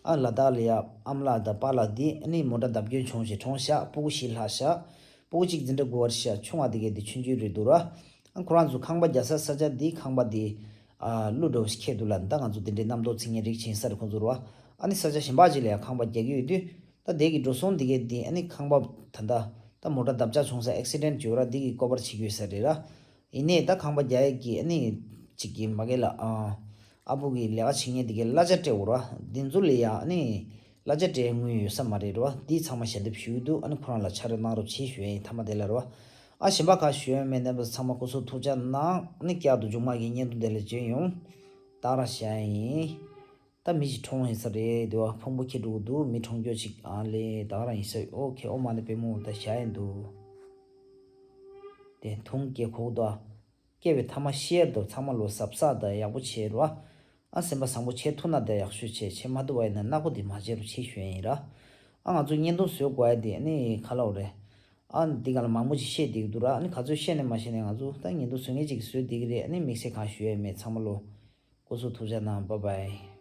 ཨ་ལ་དྭགས་ལ་ཡ་ཨ་མ་ལགས་དང་པཱ་ལགས་འདི་ཨ་ནི་མོ་ཊ་བརྡབ་སྐྱོན་བྱུང་ཞེས་གྲོངས་ཤག་སྤུ་གུ་བཞི་ལྷག་ཤག་སྤུ་གུ་གཅིག་འཛིན་གྲྭ་དགུ་པར་ཤག་ཆུང་བ་དེ་གས་དེ་ཆུང་ཆུང་རེད་འདུག་ར། ཨ་ཁོ་རང་ཚོ་ཁང་པ་རྒྱག་ས་ས་ཆ་འདི་ཁང་པ་འདི་ཨ་ཀླུ་འདྲ་བོ་ཞིག་ཁེལ་འདུག་ལ། ད་ང་ཚོ་དེ་འདྲའི་རྣམ་རྟོག་ཚིག་ངན་རིགས་ཕྱིན་ས་རེད་ཁོང་ཚོ་ར། ཨ་ནི་ས་ཆ་གཞན་པ་ཅིག་ལ་ཡང་ཁང་པ་རྒྱག་གི་ཡོད་དུས། ད་དེ་གི་འགྲོ་སོང་འདི་གས་འདི་ཨ་ནི་ཁང་པ་ད་ད་ད་མོ་ཊ་བརྡབ་ཆག་བྱུང་ས་ཨེག་སི་ཌེན་ཊི་བྱུང་ར་འདི་གི་ཀོ་བར་བྱེད་དགོས་ས་རེད་ར། ཡིན་ནའི་ད་ཁང་པ་རྒྱག་ཡས་ཀྱི་ཨ་ནི་ཅིག་གི་མ་གི་ལ་ཨ་ཨ་བུ་གི་ལས་ཀ་བྱེད་མཁན་འདི་གས་གླ་ཆ་སྤྲད་འོ་ར། འདི་ཚོ་ལ་ཡ་ཨ་ནི་གླ་ཆ་སྤྲད་དངུལ་ཡོད་ས་མ་རེད་ར། འདི་ཚང་མ་ཞལ་འདེབས་ཞུས་འདུག་ཨ་ནི་ཁོ་རང་ལ་ཕྱག་རོགས་གནང་རོགས་བྱེད་ཞུ་ཡ་ཡིན། མཐའ་མ་དེ་ལ་ར། ཨ་གཞན་པ་ག་ཞུ་ཡ་མེད། རྣམ་པ་ཚང་མ་སྐུ་གཟུགས་ཐུགས་ཅག་གནང་། ཨ་ནི་བསྐྱར་དུ་མཇུག་མ་གི་བརྙན་ཐུང་དེ་ལ་མཇལ་ཡོང་། ད་ར་བཞག་ཡིན། ད་མི་ཞིག་གྲོངས་ཡིན་ས་རེད་འདུག་ཕུང་པོ་འཁྱེར་འགྲོ་གི་འདུག་མི་གྲོངས་རྒྱུ་ཅིག་ཨ་ལེ་ད་ག་རང་ཡིན་ས། ཨོ་ཁེ། ཨོ་མ་ནི་པད་མོ་ད་བཞག་ཡིན་འདུག་དེ་འཐུང་སྐད་གོག་འདུག་སྐྱེ་བའི་ཐ་མ་ཤེས་ཡ་དུ་ཚང་མ་ལོ་གཟབ་གཟབ་དང་ཡག་པོ་བྱེད་རོགས། ཨ་སེམས་པ་བཟང་པོ་བྱེད་ཐུབ་ན་དེ་ཡག་ཤོས་བྱེད། བྱེད་མ་ཐུབ་པ་ཡིན་ན་ནག་པོ་དེ་མ་བྱེད་རོགས་བྱེད་ཞུ་ཡ་ཡིན་ར། ཨ་ང་ཚོ་བརྙན་ཐུང་བཟོ་དགོས་ཡ་དེ་ཨ་ནི་ག་ལབ་རེད། ཨ་འདི་ག་ལ་མང་པོ་ཅིག་བཤད་བསྡད་ཀྱི་འདུག་ར། ཨ་ནི་ག་ཚོད་བཤད་ནས་མ་བཤད་ནས་ང་ཚོ་ད་བརྙན་ཐུང་བཟོ་མཁན་ཅིག་བཟོས་བསྡད་ཀྱི་རེད། ཨ་ནི་དམིགས་བསལ་གང་ཞུ་ཡ་མེད། ཚང་མ་ལོ་སྐུ་གཟུགས་ཐུགས་ཅག་གནང་། བཱའི་བཱའི།